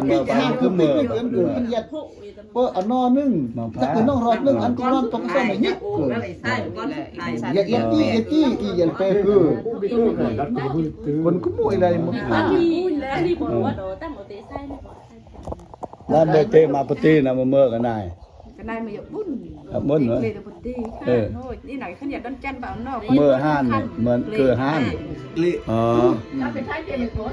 ນ ເມື່ອວານຄືເມື່ອ ເອີ ເພິ່ນຢາກ ເປີດເອົາໜໍ່ໜຶ່ງ ມະພຮ້າວ ຈັກຄືໜໍ່ຮອດໜຶ່ງ ອັນກໍນອນຕົກໃສ່ມາຍິກເກີນ ຢ່າເອດຕີ້ ເອດຕີ້ ອີຫຍັງແປຄື ຄົນຂະໂມຍໄດ້ໝົດ ອັນນີ້ ອັນນີ້ບໍ່ຮູ້ວ່າດອກ ຕັ້ງເອົາແຕ່ໃສ່ ລະບໍ່ເຕມາປະຕີນະ ມາເມີກະນາຍ ກະນາຍມາຢາກບຸນ ຢາກບຸນເນາະ ເລີຍແຕ່ປະຕີ ເອີ ໂອ້ຍ ນີ້ນະ ຄັນຢາກດອນຈັນບໍ່ເອົານອກ ເມີຮ້ານນີ້ ເມີຄືຮ້ານ ອໍ ລະເປັນໄທເປັນຄົນ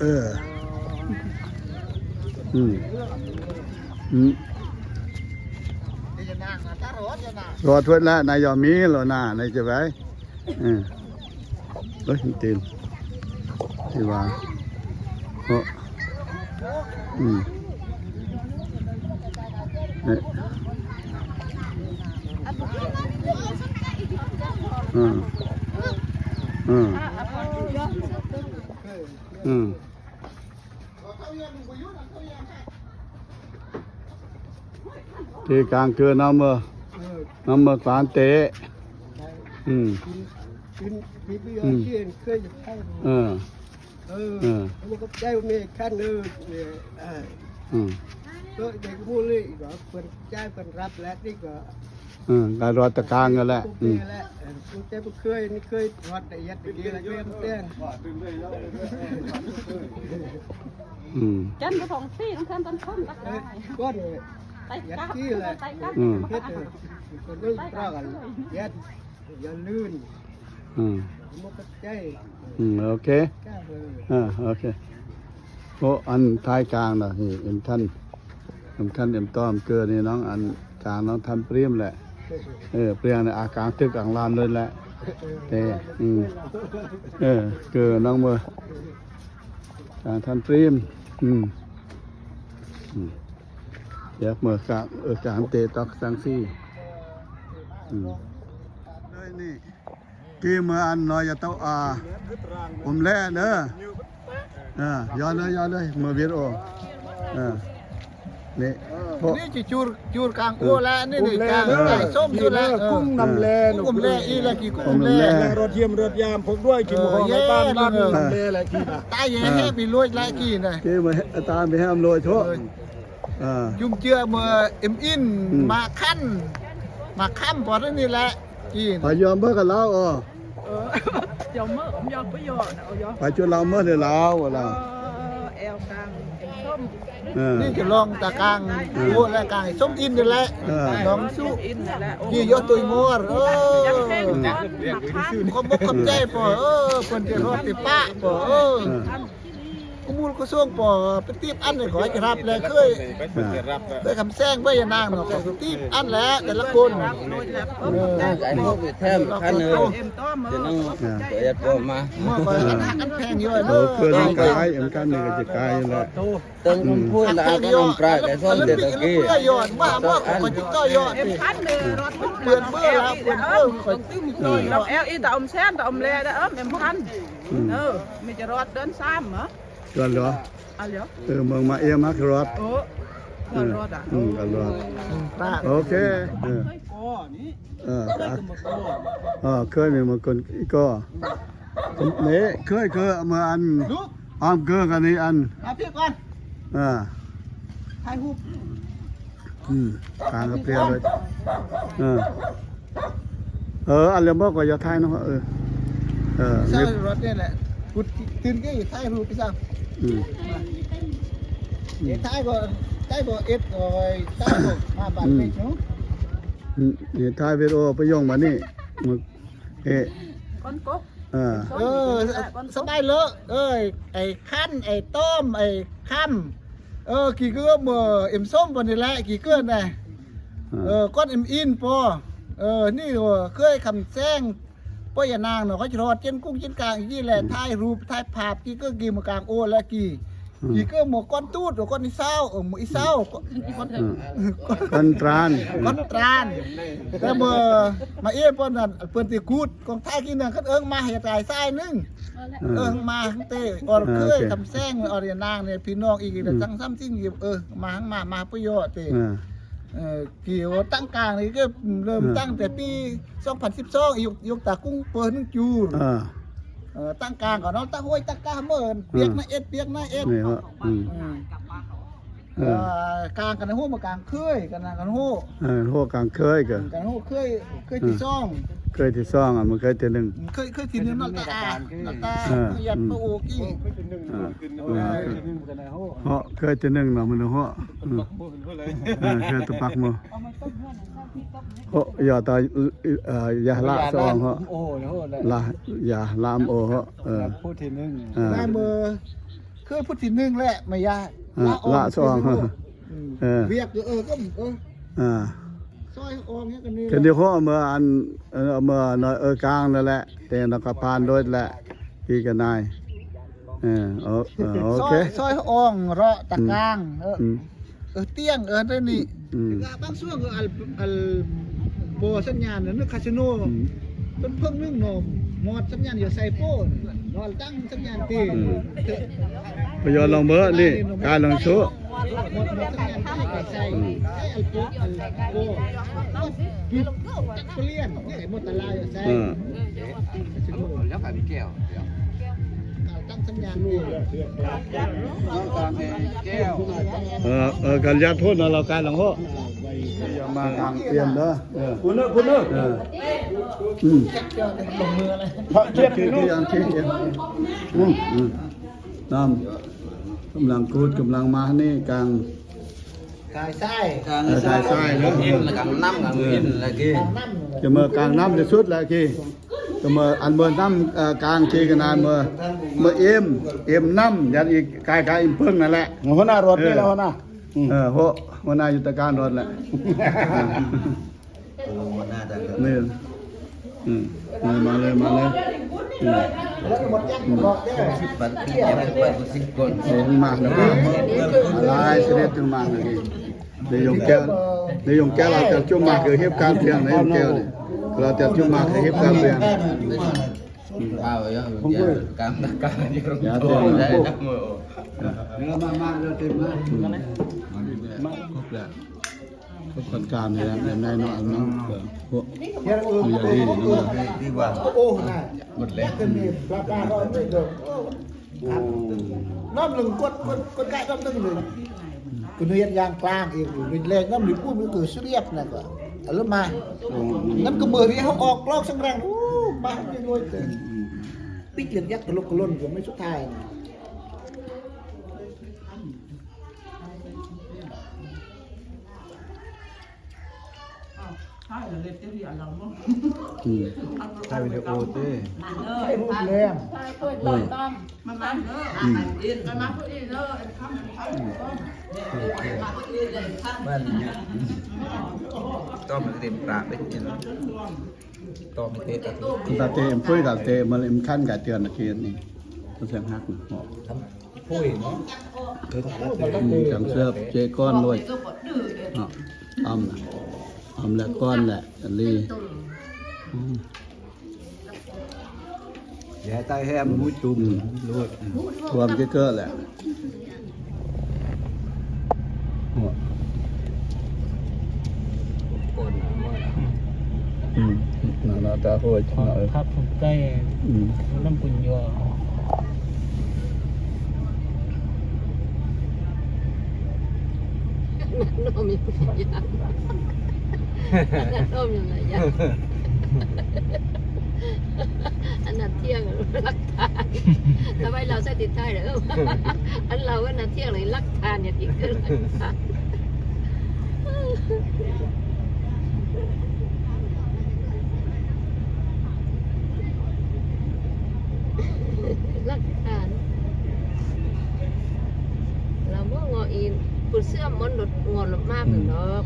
ເອີ ອືມ ອືມ ຮອດເພິ່ນລະ ນາຍອມມີໂລນາ ນາຍຈະໄປ ເອີ ເອີຍ ມັນຕີນ ທີ່ວ່າ ເນາະ ອືມ ເນາະ ອືມ ອືມ ອືມ. ທີ່ກາງຄືນຳເມີ ເອີ ນຳເມີກວານເຕະ ອືມ ກິນ ກິນ ກິນເບຍ ອືມ ເຄີຍ ເຄີຍ ເອີ ເອີ ເອີ ຂອບໃຈແມ່ຄັນເດີ ເອີ ອືມ ເອີ ເດັກໝູ່ນີ້ກໍເພິ່ນຈ່າຍ ເພິ່ນຮັບແລ້ວນີ້ກໍ ເອີ ກະຮອດຕະກາງຫັ້ນແຫຼະ ອືມ ແຕ່ບໍ່ເຄີຍ ນີ້ເຄີຍຮອດລະອຽດຕະກີ້ລະແມ່ນແຕ່ງ ອືມ ຈັນບໍ່ຕ້ອງຕີນຳເພິ່ນ ຕົ້ນຄົນຕັກໄດ້ ເອີ ກ້ອນເລີຍ ໄຕກັບ ໄຕກັບ ອືມ ເຮັດເອີ ກໍເລື່ອງຕາກັນ ແຍດ ຢ່າລື່ນ ອືມ ໝົດໃຈ ອືມ ໂອເຄ ເອີ ໂອເຄ ໂອ້ ອັນທ້າຍກາງນະ ນີ້ ເອັມທັນ ເອັມທັນ ເອັມຕ້ອມ ເກີນີ້ນ້ອງ ອັນກາງນ້ອງທັນປຣີມແຫຼະ ເອີ ປຽງໃນອາກາງຕຶກອັງລາມເລີຍແຫຼະ ເອີ ເອີ ອືມ ເອີ ເກີນ້ອງເມີ ກາງທັນປຣີມ ອືມ ອືມ ຢາກເມີກາງ ເອີ ກາງເຕະຕອກສັງສີ ອືມ ເລີຍນີ້ ກີເມື່ອອັນນ້ອຍຈະເຕົ້າອາ ອົມແລເດີ ເອີ ຢ່າເລີຍ ຢ່າເລີຍ ເມື່ອວິດໂອ ເອີ ນີ້ ນີ້ຊິຈູດ ຈູດກາງໂອແລ ນີ້ ນີ້ກາງ ເອີ ສົ້ມຢູ່ແລ ກຸ້ງນຳແລ ກຸ້ງນຳແລອີກແລ ກີ້ກຸ້ງນຳແລ ແລ ຮອດຢ້ຽມຮອດຢາມ ພວກດ້ວຍ ກິນໝໍໃນບ້ານ ເອີ ນຳແລແລ ກີ້ນະ ຕາຍແຮງ ເອີ ໄປລວຍແລ ກີ້ນະ ກີເມື່ອຕາໄປແຮມລວຍໂທ ເອີ ຈຸ່ມເຈືອເມື່ອເອັມອິນ ອືມ ມາຄັນ ມາຄຳ ພໍນີ້ແຫຼະ ຈີນ ພະຍອມເບິ່ງກັນລາວ ເອີ ເອີ ຈອມເມີ ຍອມປະໂຫຍດ ເອົາຍອມ ພະຈຸລາວເມີ ລາວ ລາວ ເອີ ແອວກາງເອັມສົ້ມ ເອີ ນີ້ຈະລອງຕາກາງ ເອີ ໂອ ແລະກາງເອັມສົ້ມອິນນີ້ແຫຼະ ເອີ ລອງສູ່ ອິນນີ້ແຫຼະ ໂອ ຈີນ ຍົກຕົວງອດ ເອີ ຈຳເປັນກ່ອນ ມາຄຳ ຂອບອົກຂອບໃຈພໍ່ ເອີ ເພິ່ນຈະຮອດຕິປະພໍ່ ເອີ ເອີ ກະມູນກະຊວງປໍ ໄປຕິບອັນນີ້ ຂໍໃຫ້ຮັບແລເຄີຍ ເຄີຍຄຳແສງໄປຍານາງເນາະ ໄປຕິບອັນແລແຕ່ລະຄົນ ເອີ ໃຈພວກແຖມຄັນເອີ ຈະນັ່ງ ເອີ ເອີ ມາ ມາ ອັນຮັກອັນແພງຢູ່ ໂອ ເຄີຍກາຍ ອັນຄັນນີ້ກະຈະກາຍແຫຼະ ເຖິງຄົນພູນລະອາກະນ້ຳປາກະຊອນເດຕະກີ ມາ ມາ ຂ້ອຍຕິດຕໍ່ຍອດ ເອັມພັນເດີ ເປັນເບີລະ ເປັນເບີ ຂ້ອຍຕິດຕໍ່ຍອດ ເອັມແອລອີ ຕາອົມແຊນ ຕາອົມແລ ເອີ ເອັມພັນ ເອີ ມີຈະຮອດເດືອນສາມ ເດືອນເດີ ເອີ ເມືອງມາເອມາກະຮອດ ເອີ ກະຮອດ ອືມ ກະຮອດ ໂອເຄ ເອີ ເອີ ເອີ ເຄີຍມີມາຄົນອີກກໍ ເນ ເຄີຍ ເຄີຍ ເມື່ອອັນ ອ້ອມເກີກອັນນີ້ອັນ ມາພີ້ກ່ອນ ເອີ ຖ່າຍຮູບ ອືມ ກາງກະເປ່ຽນເລີຍ ເອີ ເອີ ອັນລະບໍ່ກໍຢ່າຖ່າຍເນາະ ເອີ ເອີ ໃສ່ລົດນີ້ແຫຼະ ກູຕື່ນກີ້ຖ່າຍຮູບໄປຊະ ອືມ ນີ້ຖ່າຍບໍ່ ຖ່າຍບໍ່ເອັດ ໂອ້ຍ ຖ່າຍບໍ່ ມາບາດນີ້ເນາະ ອືມ ນີ້ຖ່າຍວິດີໂອໄປຍົງບາດນີ້ ເອ ກ້ອນກົກ ເອີ ເອີ ສະບາຍເລີ ເອີຍ ໄອ້ຄັນ ໄອ້ຕ້ອມ ໄອ້ຄຳ ເອີ ກີເກືອມ ເອີ ເອັມສົ້ມ ບາດນີ້ແຫຼະ ກີເກືອມນະ ເອີ ເອີ ກ້ອນເອັມອິນປໍ ເອີ ນີ້ ເອີ ເຄີຍຄຳແສງ ປ້ອຍຍານາງເນາະ ເຂົາຈະທອດຈຽນກຸ້ງຈຽນກາງອີກແຫຼະ ອືມ ຖ່າຍຮູບ ຖ່າຍພາບ ກີເກີ ກີມາກາງໂອແລະ ກີ ອືມ ກີເກີ ໝໍກ້ອນຕູດ ໝໍກ້ອນອີເຊົາ ເອີ ໝໍອີເຊົາ ອືມ ກ້ອນ ອືມ ກ້ອນຕານ ກ້ອນຕານ ແຕ່ເມື່ອມາເອ ເພິ່ນນັ້ນ ເພິ່ນຊິກູດ ຂອງໄທກີນະ ຄັນເອີ້ງມາໃຫ້ຕາຍຊາຍໜຶ່ງ ເອີ ເອີ ມາເຕ ອອກເຄີຍ ເອີ ໂອເຄ ຄຳແສງ ອອກຍານາງນີ້ ພີ່ນ້ອງອີກ ອືມ ຈັ່ງຊ້ຳຊິງ ເອີ ມາ ມາ ມາປະໂຫຍດເຕ ເອີ ເອີ ກີໂອຕັ້ງກາງນີ້ກໍເລີ່ມ ເອີ ຕັ້ງແຕ່ປີສອງພັນສິບສອງ ຍົກ ຍົກຕາກຸ້ງເປີໜຶ່ງຈູ ເອີ ເອີ ຕັ້ງກາງກໍເນາະ ຕາຫ້ວຍຕາກາເມີນ ເອີ ວຽກນະເອັດ ວຽກນະເອັດ ນີ້ເນາະ ອືມ ເອີ ເອີ ກາງກັນຮູ້ມາກາງເຄີຍກັນນະກັນຮູ້ ເອີ ຮູ້ກາງເຄີຍກໍ ກັນຮູ້ເຄີຍ ເຄີຍທີສອງ ເຄີຍທີສອງ ອັນມັນເຄີຍທີໜຶ່ງ ເຄີຍ ເຄີຍທີໜຶ່ງເນາະ ຕາອາ ເອີ ຕາ ອືມ ຍາດປະໂອກີ ເອີ ເອີ ເອີ ເນາະ ເຄີຍທີໜຶ່ງເນາະ ມັນຮູ້ ອືມ ເອີ ເຄີຍຕະປັກໝໍ ໂອ ຢາຕາ ເອີ ຢາລະສອງເນາະ ລະ ຢາລະອຳໂອເນາະ ເອີ ຜູ້ທີໜຶ່ງ ເອີ ໄດ້ເບີ ຄືຜູ້ທີໜຶ່ງແຫຼະ ແມ່ຍ່າ ອ່າ ລາອອກ ລາຊອງ ເປັນຢູ່ ເອີ ວຽກຢູ່ ເອີ ກໍ ເອີ ອ່າ ຊອຍອອກຫຍັງກັນນີ້ ເປັນຢູ່ ເມື່ອອັນ ເອີ ເມື່ອເອີກາງນັ້ນແຫຼະ ແຕ່ນຳກະຜ່ານໂດຍແຫຼະ ທີ່ກະນາຍ ເອີ ໂອ ເອີ ໂອເຄ ຊອຍ ຊອຍອອກເລາະຕາກາງ ເອີ ອືມ ເອີ ຕຽງ ເອີ ໄດ້ນີ້ ອືມ ແຕ່ວ່າບາງຊ່ວງກໍອັນ ອັນບໍ່ສັນຍານນະ ຄາສິໂນ ອືມ ເພິ່ນເພິ່ງໜຶ່ງເນາະ ໝົດສັນຍານຢູ່ໄຊໂປ ນອນຕັ້ງສັນຍານຕີ ອືມ ພະຍອນລອງເບີນີ້ ການລອງໂຊ ໝົດ ໝົດສັນຍານຕີໄປໃສ ອືມ ໃຊ້ອັນໂປ ອັນໂປ ຕັກປະລຽນ ນີ້ໝົດຕະລາຍໃສ ເອີ ແລ້ວກາຍເປັນແກ້ວ ເອີ ເອີ ກັນຍາໂທດນະ ລາວກາຍລອງໂຮ ຢ່າມາກາງປ່ຽນເດີ ເອີ ພຸ້ນເດີ ພຸ້ນເດີ ເອີ ອືມ ພະຄຽດຢູ່ ອືມ ອືມ ນ້ຳ ກຳລັງຂູດ ກຳລັງມານີ້ກາງ ກາງຊາຍ ເອີ ກາງຊາຍເນາະ ກາງນ້ຳ ກາງເອີ ເປັນລະກີ້ ຈະເມີກາງນ້ຳທີ່ສຸດລະກີ້ ຈະເມີອັນເມີນ້ຳ ເອີ ກາງທີ່ກະນານເມີ ເມີເອັມ ເອັມນ້ຳ ຢ່າງອີກກາຍກາຍເອັມເພິ່ງນັ້ນແຫຼະ ຫົວໜ້າລົດນີ້ແຫຼະ ເອີ ຫົວໜ້າ ອືມ ເອີ ຫົວ ຫົວໜ້າຍຸດທະການລົດແຫຼະ ນີ້ ອືມ ມາເລີຍ ມາເລີຍ ມາເລີຍ ອືມ ອືມ ສິບບາດ ສິບຄົນ ໂອ້ ມາແລ້ວ ຫຼາຍຊະນິດ ມາແລ້ວນີ້ ນາຍົງແກ້ວ ນາຍົງແກ້ວ ລາວຈະຈຸມມາຄືເຮັບການພຽງ ນາຍົງແກ້ວນີ້ ລາວຈະຈຸມມາຄືເຮັບການພຽງ ອືມ ກາງ ກາງ ມາ ມາ ເດີນມາ ມາ ຄົບແລ້ວ. ຄົນການນີ້ແຫຼະ ໃນເນາະ ອັນນັ້ນ ເອີ ພວກ ເອີ ເອີ ເອີ ເອີ ດີເນາະ ດີກວ່າ ໂອ້ ນະ ໝົດແລ້ວ ນ້ຳໜຶ່ງ ກົດ ກົດ ກົດກະນ້ຳໜຶ່ງເລີຍ ເພິ່ນເຮັດຢ່າງກາງເອງ ເປັນແລງນ້ຳນີ້ ປູ້ນມັນກໍສຽບນະ ກໍເອົາລົງມາ ນັ້ນກໍເມື່ອທີ່ເຮົາອອກລອກສັງແລງ ໂອ້ ມາເປັນໂລຍເກີນ ປິດເຮັດຍັກກະຫຼົກກະຫຼົ່ນ ກໍໄມ່ສຸດທ້າຍນະ. ຖ່າຍວິດີໂອເດ້ ຖ່າຍຮູບແລ້ວ ມັນເດີ ອືມ ຕ້ອງເຕັມປາກໄດ້ກິນ ຕ້ອງໄປເຕະຕາເຕະ ເຕະ ມັນຄັນກະເຕືອນນະເຂດນີ້ ມັນຊິຫັກ ໂອ້ຍເນາະ ອືມ ຈັງເສືອບເຈກ້ອນໂລດເນາະ ອ້ຳ ອ້ຳແລ້ວກ້ອນແຫຼະ ອັນນີ້ ອືມ ຢ່າໃຕ້ແຮມ ອືມ ຫູຈຸ່ມ ອືມ ໂລດ ອືມ ຖ້ວມເກີ້ໆແຫຼະ. ອືມ ໜ້າຕາໂຫດ ພັບໃຕ້ ອືມ ນ້ຳປຸນຍົວ ນ້ຳນົມຢູ່ ນ້ຳນົມຢູ່ ອັນນັ້ນທ່ຽງຫຼັກຖານ ເອົາໄວ້ລາວໃຊ້ຕິດທ້າຍເດີ ອັນລາວອັນນັ້ນທ່ຽງຫຼັກຖານ ຢ່າຕິດເກີນຫຼັກຖານ ຫຼັກຖານ ລາວບໍ່ງໍອີ ຜູ້ເຊື່ອມມົນລົດ ງໍລົດມາເພິ່ນດອກ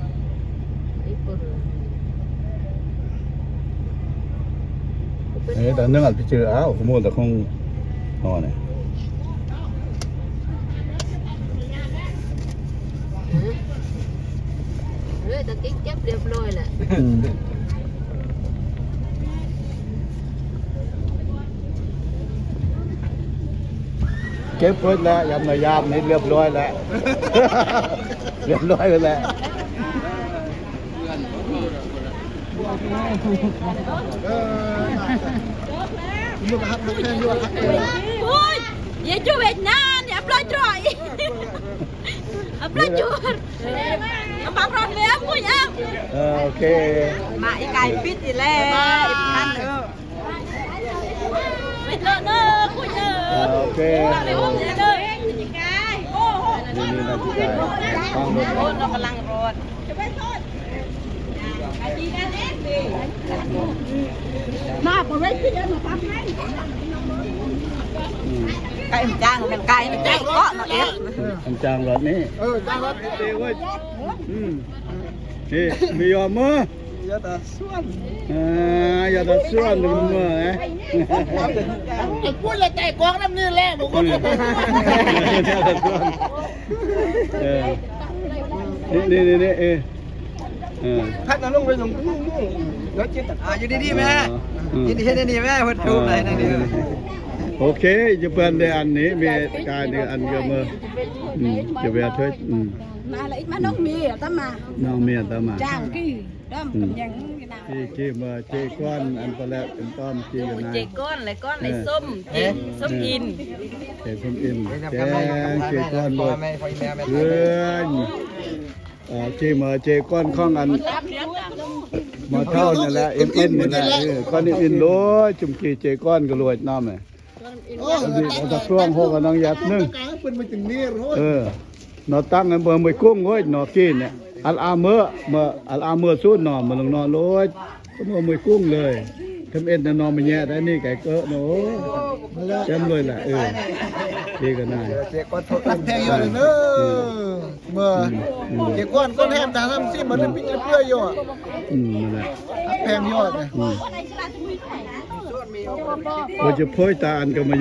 ອືມ ນີ້ເພິ່ນ ເອີ ຕອນໜຶ່ງອາດໄປເຈີ ອ້າວ ຂະໂມຍຕະຄົງ ອໍ ນີ້ ເອີ ຕະກິກເກັບລຽບຮ້ອຍແລ້ວ ອືມ ເກັບເບິດແລ້ວ ຍາມນະຍາມນີ້ລຽບຮ້ອຍແລ້ວ ລຽບຮ້ອຍເບິດແລ້ວ ໂອ້ຍ ເຢຈູເວັດນານ ອາປລາຈອຍ ອາປລາຈອຍ ອາປາກຣອນເວຍ ໂອ້ຍ ເອີ ໂອເຄ ມາອີກາຍປິດອີກແລ້ວ ເປັນເລີເດີ ຄຸຍເດີ ໂອເຄ ເປັນເລີ ນີ້ ນີ້ນະ ທີ່ກາຍ ໂອ້ ກຳລັງໂລດ ໜ້າບໍ່ໄດ້ກິນແລ້ວ ມາປັກໃຫ້ ອືມ. ໄກ່ມັນຈ້າງ ມັນໄກ່ມັນໃຈເກາະເນາະເອຟ ອັນຈ້າງລັດນີ້ ເອີ ຈ້າງລັດ ເຕະເວີຍ ອືມ ນີ້ ມີຍອມມື້ ຢ່າຕາຊວນ ເອີ ຢ່າຕາຊວນມື້ ເອີ ໄອ້ພຸ້ນລະໃຈກອງນຳນີ້ແຫຼະ ບໍ່ຄົນ ເອີ ນີ້ໆໆ ເອີ ເອີ ພັດນະລົງໄປລົງ ແລ້ວຈິດ ອ່າ ຢູ່ດີໆແມ່ ເອີ ກິນເຮັດອັນນີ້ແມ່ ເພິ່ນທຸບໄດ້ນັ້ນນີ້ ໂອເຄ ຈະເພິ່ນໄດ້ອັນນີ້ ແມ່ກາຍນີ້ອັນເດີມ ອືມ ຈະແວະເທີດ ອືມ ມາລະອີກມານ້ອງເມຕາມມາ ນ້ອງເມຕາມມາ ຈ້າງກີ້ດອມ ອືມ ຍັງ ທີ່ ທີ່ມາເຈກ້ອນ ອັນປະແລດ ເປັນຕ້ອມທີ່ຢູ່ນາ ເຈກ້ອນ ແລະກ້ອນ ເອີ ໄອ້ສົ້ມ ເຈ ສົ້ມອິນ ເຈສົ້ມອິນ ແກງເຈກ້ອນໂລດ ເພື່ອນ ເອີ ທີ່ມາເຈກ້ອນຂອງອັນ ໝໍເຖົ້ານີ້ແຫຼະ ເອັມເອັນນີ້ແຫຼະ ເອີ ກ້ອນເອັມເອັນໂລດ ຈຸມກີເຈກ້ອນກໍໂລດນ້ຳ ໂອ້ຍ ເອົາຕະຊ່ວງຫົກກັບນ້ອງຢັດໜຶ່ງ ເອີ ນອນຕັ້ງກັນເບິ່ງມວຍກຸ້ງໂອ້ຍ ນອນກີ້ນີ້ ອັນອາເມີ ເມີ ອັນອາເມີສູນນອນ ມາລົງນອນໂລດ ເມືອມວຍກຸ້ງເລີຍ ທຳເອັດນະນອນມາແຍະໄດ້ນີ້ໄກ່ເກີະເນາະ ໂອ້ ແຈ່ມເລີຍແຫຼະ ເອີ ດີກັນນາ ແພງຢູ່ເດີ ເມີ ເຈກ້ອນ ຄົນແຮມຕາທຳຊິ ມັນເປັນເປືອຍຢູ່ ອືມ ນັ້ນແຫຼະ ແພງຢູ່ ອືມ ບໍ່ຈະໂພຍຕາອັນກໍມາຢູ່